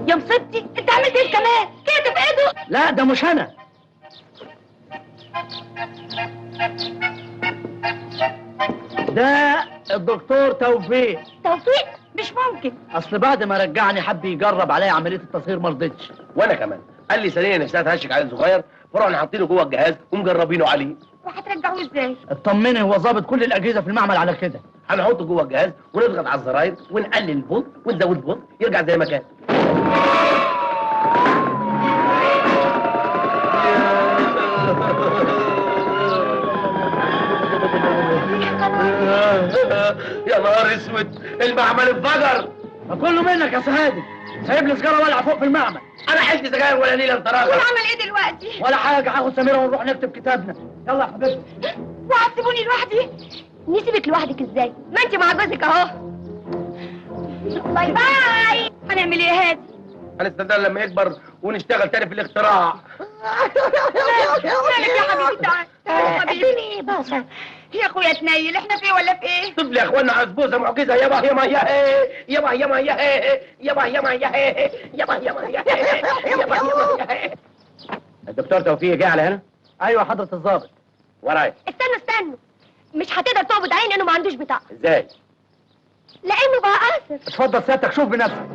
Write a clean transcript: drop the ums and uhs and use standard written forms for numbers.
يا مصيبتي، انت عملت ايه كمان؟ كده في ايده؟ لا ده مش انا. ده الدكتور توفيق. توفيق؟ مش ممكن. اصل بعد ما رجعني حب يجرب عليا عملية التصغير ما رضيتش. وانا كمان قال لي سنية نفسها تهشك عيل صغير، فرحنا حاطينه جوه الجهاز ومجربينه عليه. وهترجعوه ازاي؟ اطمني، هو ظابط كل الاجهزة في المعمل على كده. هنحطه جوه الجهاز ونضغط على الزراير ونقلل الفولت ونزود الفولت يرجع زي ما كان. يا نهار اسود، المعمل انفجر. ما كله منك يا سهادي، سايب لي سجاره ولعه فوق في المعمل. انا حلت سجاير ولا نيله انت راجل. والعمل ايه دلوقتي؟ ولا حاجة، هاخد سميرة ونروح نكتب كتابنا. يلا يا حبيبتي. وهتسيبوني لوحدي؟ نسيبك لوحدك ازاي؟ ما انت مع جوزك اهو. bye bye. هنعمل ايه يا هادي؟ هنستنى لما يكبر ونشتغل تاني في الاختراع. مالك يا حبيبي؟ تعال تعال يا حبيبي. اديني بوسه يا اخويا تنيل، احنا في ايه ولا في ايه؟ طفل يا اخوانا عزبوسه معجزه. يابا ياما يا هي، يابا ياما يا هي، يابا ياما يا هي، يابا ياما يا هي، يابا ياما يا هي. الدكتور توفيق جه على هنا؟ ايوه حضره الظابط. ورايا. استنوا استنوا، مش هتقدر تقبض عليه لانه ما عندوش بطاقة. ازاي؟ لانه بقى قاصر. اتفضل سيادتك شوف بنفسك.